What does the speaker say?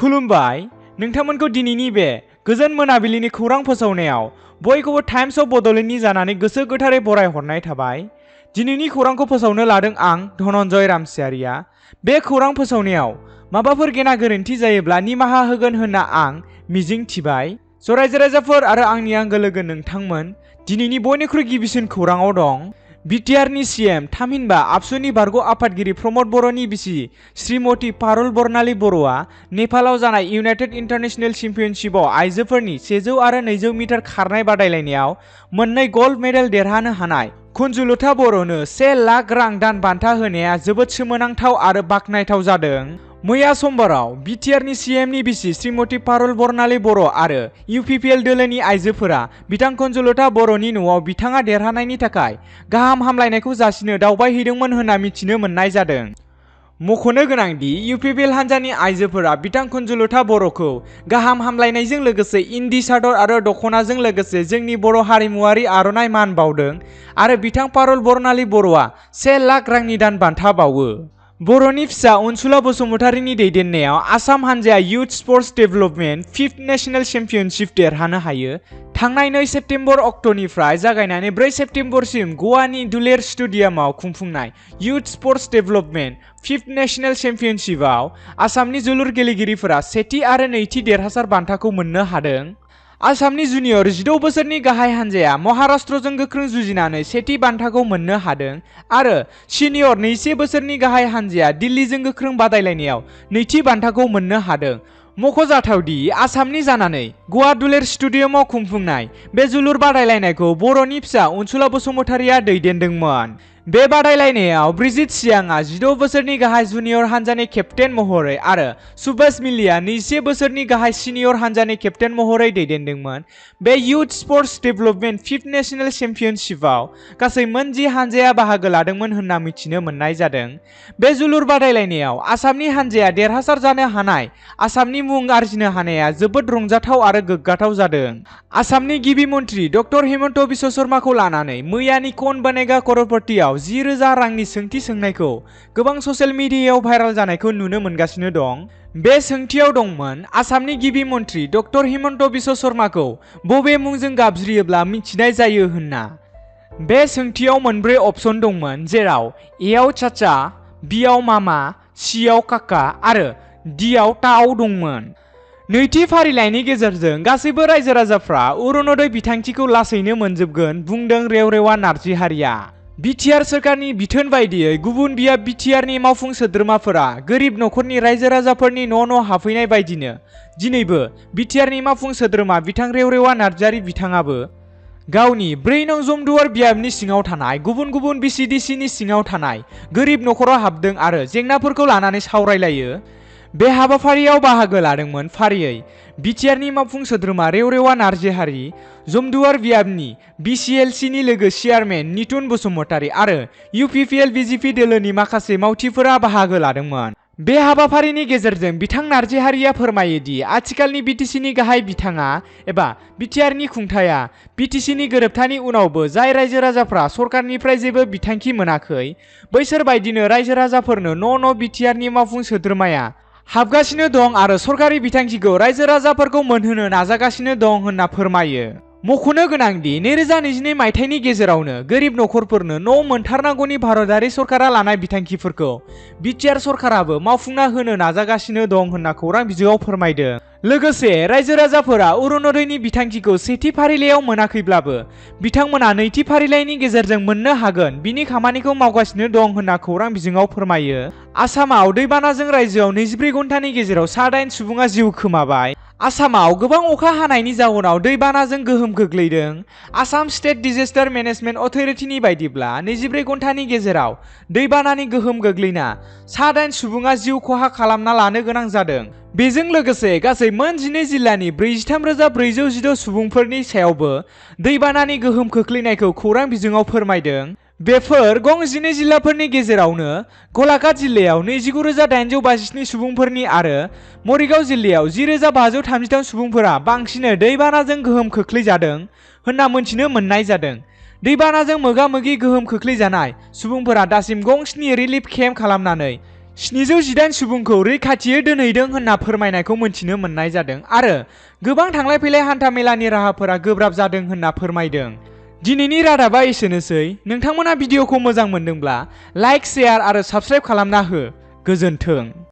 खुलुमबाय नोंथांमोनखौ दिनैनि बे गोजोन मोनाबिलिनि खौरां फोसावनायाव बयखौबो टाइम्स अफ बड'लेण्डनि जानानै गोसो गोथारै बरायहरनाय थाबाय। दिनैनि खौरांखौ फोसावनो लादों आं धनन्जय रामसियारिया। बे खौरां फोसावनायाव माबाफोर गेना गोरोन्थि जायोब्ला निमाहा होगोन होनना आं मिजिं थिबाय। रायजो राजाफोर आरो आंनि आंगो लोगो नोंथांमोन, दिनैनि बयनिख्रुइ गिबिसिन खौराङाव दं। बिटिआरनि सीएम थामहिनबा आबसुनि बारग' आफादगिरि प्रमद बर'नि बिसि श्रीमती पारुल बर्नाली बर'आ नेपालाव जानाय इउनाइटेड इन्टारनेशनेल चेम्पियनशिपआव आइजोफोरनि 100 आरो 200 मिटार खारनाय बादायलायनायाव मोननै गल्ड मेडेल देरहानो हानाय कुन्जुलता बर'नो 1 लाख रां दान बान्था होनाया जोबोद सोमोनांथाव आरो बाखनायथाव जादों। मैया समबाराव बिटिआरनि सीएमनि बिसि श्रीमती पारुल बर्नाली बर' आरो इउपिपिएल दोलोनि आइजोफोरा बिथां कुन्जुलता बर'नि न'आव बिथाङा देरहानायनि थाखाय गाहाम हामलायनायखौ जासिनो दावबायहैदोंमोन होनना मिथिनो मोननाय जादों। मख'नो गोनांदि इउपिपिएल हान्जानि आइजोफोरा बिथां कुन्जुलता बर'खौ गाहाम हामलायनायजों लोगोसे इन्दि सादर आरो दख'नाजों लोगोसे जोंनि बर' हारिमुवारि आर'नाइ मान बावदों आरो बिथां पारुल बर्नाली बर'आ 1 लाख रांनि दान बान्था बावो। बर'नि फिसा अनसुला बसुमतारीनि दैदेननायाव आसाम हान्जाया youth sports development 5th national championship देरहानो हायो। थांनाय 2 सेप्तेम्बर अक्ट'निफ्राय जागायनानै 4 सेप्तेम्बरसिम गवानि दुलेर स्टेडियामाव खुंफुंनाय youth sports development 5th national चेम्पियनशिपआव आसामनि जोलुर गेलेगिरिफोरा सेथि आरो नैथि देरहासार बान्थाखौ मोननो हादों। आसामनि जुनियर 16 बोसोरनि गाहाय हान्जाया महाराष्ट्रजों गोख्रों जुजिनानै सेथि बान्थाखौ मोननो हादों आरो सिनियर 21 बोसोरनि गाहाय हान्जाया दिल्लीजों गोख्रों बादायलायनायाव नैथि बान्थाखौ मोननो हादों। मख'जाथावदि आसामनि जानानै गवा दुलेर स्टेडियामाव खुंफुंनाय बे जोलुर बादायलायनायखौ बर'नि फिसा अनसुला बसुमतारीया दैदेनदोंमोन। बे बादायलायनायाव ब्रिजित सियांआ 16 बोसोरनि गाहाय जुनियर हान्जानि केप्टेन महरै आरो सुभाष मिलिया 21 बोसोरनि गाहाय सिनियर हान्जानि केप्टेन महरै दैदेनदोंमोन। बे youth sports development 5th national चेम्पियनशिपआव गासै मोन 10 हान्जाया बाहागो लादोंमोन होनना मिथिनो मोननाय जादों। बे जोलुर बादायलायनायाव आसामनि हान्जाया देरहासार जानो हानाय आसामनि मुं आरजिनो हानाया जोबोद रंजाथाव आरो गोग्गाथाव जादों। आसामनि गिबि मन्त्रि डक्टर हिमन्त बिश्व शर्माखौ लानानै मैयानि कौन बनेगा करोड़पतियाव 10,000 रांनि सोंथि सोंनायखौ गोबां ससियेल मिडियायाव भाइरेल जानायखौ नुनो मोनगासिनो दं। बे सोंथियाव दंमोन आसामनि गिबि मन्त्रि डक्टर हिमन्त बिश्व शर्माखौ बबे मुंजों गाबज्रियोब्ला मिथिनाय जायो होनना। बे सोंथियाव मोनब्रै अपसन दंमोन, जेराव एआव चाचा, बिआव मामा, सिआव काका आरो डिआव ताऊ दंमोन। नैथि फारिलाइनि गेजेरजों गासैबो रायजो राजाफ्रा अरुणोदय बिथांखिखौ लासैनो मोनजोबगोन बुंदों रेवरेवा नार्जिहारिया। बिटिआर सोरखारनि बिथोन बायदियै गुबुन बियाब बिटिआरनि मावफुं सोद्रोमाफोरा गोरिब नखरनि रायजो राजाफोरनि न' हाबफैनाय बायदिनो दिनैबो बिटिआरनि मावफुं सोद्रोमा बिथां रेवरेवा नार्जारि बिथाङाबो गावनि 4 नं जमदुवार बियाबनि सिङाव थानाय गुबुन गुबुन बिसिडिसिनि सिङाव थानाय गोरिब नखराव हाबदों आरो जेंनाफोरखौ लानानै सावरायलायो। बे हाबाफारियाव बाहागो लादोंमोन फारियै बिटिआरनि मावफुं सोद्रोमा रेवरेवा नार्जिहारि, जमदुवार बियाबनि बिसिएलसिनि लोगो चेयारमेन नितुन बसुमतारी आरो इउपिपिएल बिजेपि दोलोनि माखासे मावथिफोरा बाहागो लादोंमोन। बे हाबाफारिनि गेजेरजों बिथां नार्जिहारिया फोरमायोदि आथिखालनि बिटिसिनि गाहाय बिथाङा एबा बिटिआरनि खुंथाया बिटिसिनि गोरोबथानि उनावबो जाय रायजो राजाफ्रा सरकारनिफ्राय जेबो बिथांखि मोनाखै बैसोर बायदिनो रायजो राजाफोरनो न' बिटिआरनि मावफुं सोद्रोमाया हाबगासिनो दं आरो सरकारि बिथांखिखौ रायजो राजाफोरखौ मोनहोनो नाजागासिनो दं होनना फोरमायो। मख'नो गोनांदि 2022 मायथाइनि गेजेरावनो गोरिब नखरफोरनो न' मोनथारनांगौनि भारतारि सरकारा लानाय बिथांखिफोरखौ बिटिआर सरकाराबो मावफुंना होनो नाजागासिनो दं होनना खौरां बिजोङाव फोरमायदों। लोगोसे रायजो राजाफोरा अरुणोदयनि बिथांखिखौ सेथि फारिलाइयाव मोनाखैब्लाबो बिथांमोना नैथि फारिलाइनि गेजेरजों मोननो हागोन बिनि खामानिखौ मावगासिनो दं होनना खौरां बिजोङाव फोरमायो। आसामाव दैबानाजों रायजोआव 24 घन्टानि गेजेराव 8 सुबुङा जिउ खोमाबाय। आसामाव गोबां अखा हानायनि जाउनाव दैबानाजों गोहोम गोग्लैदों। आसाम स्टेट डिजेस्टार मेनेजमेन्ट अथरिटिनि बायदिब्ला 24 घन्टानि गेजेराव दैबानानि गोहोम गोग्लैना 8 सुबुङा जिउ खहा खालामना लानो गोनां जादों। बेजों लोगोसे गासै मोन 12 जिल्लानि 43,416 सुबुंफोरनि सायावबो दैबानानि गोहोम खोख्लैनायखौ खौरां बिजोङाव फोरमायदों। बेफोर गं 12 जिल्लाफोरनि गेजेरावनो गलाघाट जिल्लायाव 29,857 सुबुंफोरनि आरो मरिगाव जिल्लायाव 10,533 सुबुंफोरा बांसिनै दैबानाजों गोहोम खोख्लैजादों होनना मोनथिनो मोननाय जादों। दैबानाजों मोगा मोगि गोहोम खोख्लैजानाय सुबुंफोरा दासिम गं 7 रिलिफ केम्प खालामनानै 718 सुबुंखौ रैखाथियै दोनहैदों होनना फोरमायनायखौ मोनथिनो मोननाय जादों आरो गोबां थांलाय फैलाय हान्था मेलानि राहाफोरा गोब्राब जादों होनना फोरमायदों। दिनैनि रादाबा एसेनोसै। नोंथांमोना भिडिअखौ मोजां मोनदोंब्ला लाइक, शेयार आरो साबस्क्राइब खालामना हो। गोजोन्थों।